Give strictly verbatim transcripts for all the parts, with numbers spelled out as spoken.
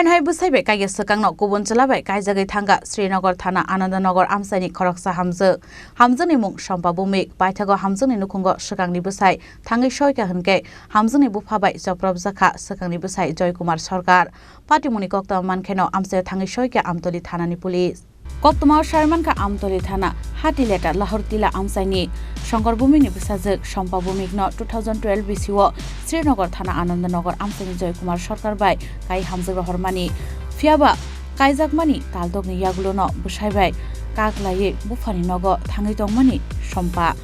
Hai bwsai bai kaiya swkangno kubun chwla bai kaijagwi thangkha Srinagar thana Anandanagar amchaini khoroksa hamjwk. Hamjwkni mung Sompa Bhumik. Paithago hamjwkni nukhungo swkangni bwsai thangwi soikha hwnkhe hamjwkni bupha bai chopropjakha swkangni bwsai Joy Kumar Sarkar. Patimungni koktwma mankheno amchaio thangwi soikha Amtoli thanani police. Koktwmao saimankha Amtoli thana Hatileta Lahortila amchaini Shankar Bhumikni bwsajwk Sompa Bhumikno two thousand twelve bisio Srinagar thana Anandanagar amchaini Joy Kumar Sarkar bai kai hamjwk rohormani. Phiyaba kaijakmani taldokni yagulono bwsai bai kaklaiwi buphani nogo thangwi tongmani Sompa.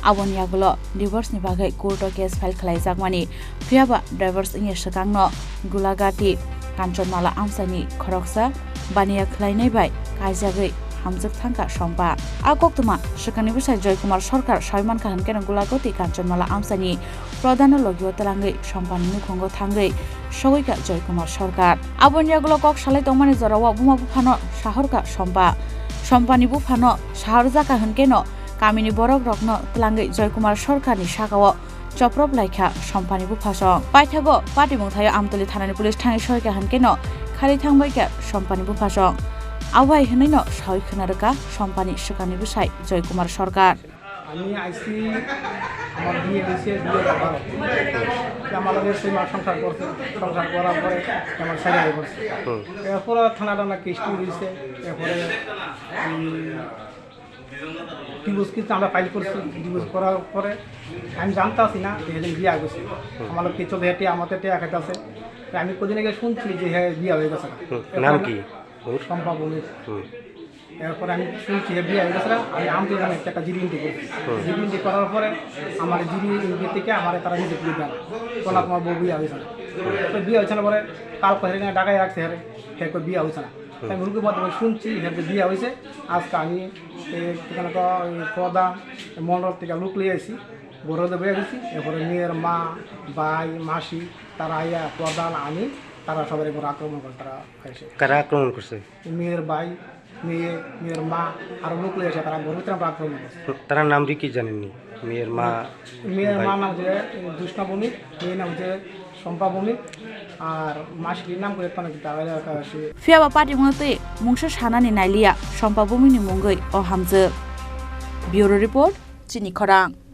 Aboni yagulo divorceni bagwi courto case file khlaijakmani. Phiyaba divorce wngya swkangno Gulagati Kanchanmala amchaini khoroksa baniya khlainai bai kaijagwi hamjwk thangkha Sompa. A koktwma swkangni bwsai Joy Kumar Sarkar saimankha hwnkhe Gulagati Kanchanmala amchaini prodhano logio twlangwi Sompani nukhungo thangwi sogwikha Joy Kumar Sarkar. Aboni yagulo kok salai tongmani jorao buma buphano sahorkha Sompa. Sompani buphano sahorjakha hwnkhe kamini borokrokno twlangwi Joy Kumar Sarkarni sakao choprop laikha Sompani buphasong. Paithago patimung thaio Amtoli thanani police thangwi soikha hwnkhe khali thangbaikha Sompani buphasong. Abo hai hwnwino sawi khwna rwkha Sompani swkangni bwsai Joy Kumar Sarkar. আমি আইছি, আমার বিয়ে হয়েছে, বিয়ে করার পরে আমার লগে ছয় মাস সংসার করছে। সংসার করার পরে আমার ছেলে হয়ে পড়ছে। হুম। এরপরে থানা টানা কেস হয়েছে। এরপরে আমি ডিভোর্স কিন্তু আমরা ফাইল করছি। ডিভোর্স করার পরে আমি জানতাছি না যে এদিন বিয়ে হয়ে গেছে। হুম। আমার লোক কিছু হেঁটে আমাদের টেয়া খাইতেছে। আমি কদিন আগে শুনছি যে হ্যাঁ, বিয়ে হয়ে গেছে। হুম। এখন নাম কি ওর? শম্পা বলে। হুম। এরপরে আমি শুনছি যে বিয়ে হয়ে গেছে না, আমি আমতলি থানায় একটা জিডি এন্ট্রি করছি। হুম। জিডি এন্ট্রি করার পরে আমার জিডি এন্ট্রি থেকে আমার তারা নিজে তুলে দেন। বলা, "তোমার বউ বিয়ে হয়েছে না।" তো বিয়ে হয়েছে না পরে কাল হেরে ঢাকায় রাখছে হেরে, হে কই বিয়ে হয়েছে না। হুম। আমি রুগীর মাধ্যমে শুনছি হেরে বিয়ে হয়েছে। আজকে আমি এই ঠিকানা তো ওই প্রধান মন্ডল থেকে লোক লিয়ে আইছি, ঘরে তো বয়ে গেছি। এরপরে মেয়ের মা, ভাই, মাসি, তারা আইয়া প্রধান, আমি, তারা সবার উপর আক্রমণ করে তারা খাইছে। কারা আক্রমণ করছে? মেয়ের ভাই, মেয়ে, মেয়ের মা, আরো লোক লইয়া এসে তারা ঘরের ভিতরে আমরা আক্রমণ করছি। তার নাম কি জানেননি? মেয়ের মা, মেয়ের ভাই? মা নাম হচ্ছে জোৎস্না ভৌমিক, মেয়ের নাম হচ্ছে শম্পা ভৌমিক, আর মাসির নাম করে একটা নাকি দাঁড়ায় রাখা আছে। Phiyaba patimungno twi mungsa sanani nailiya Sompa Bhumikni mungwi o hamjwk. Bureau Report, Chini Khorang.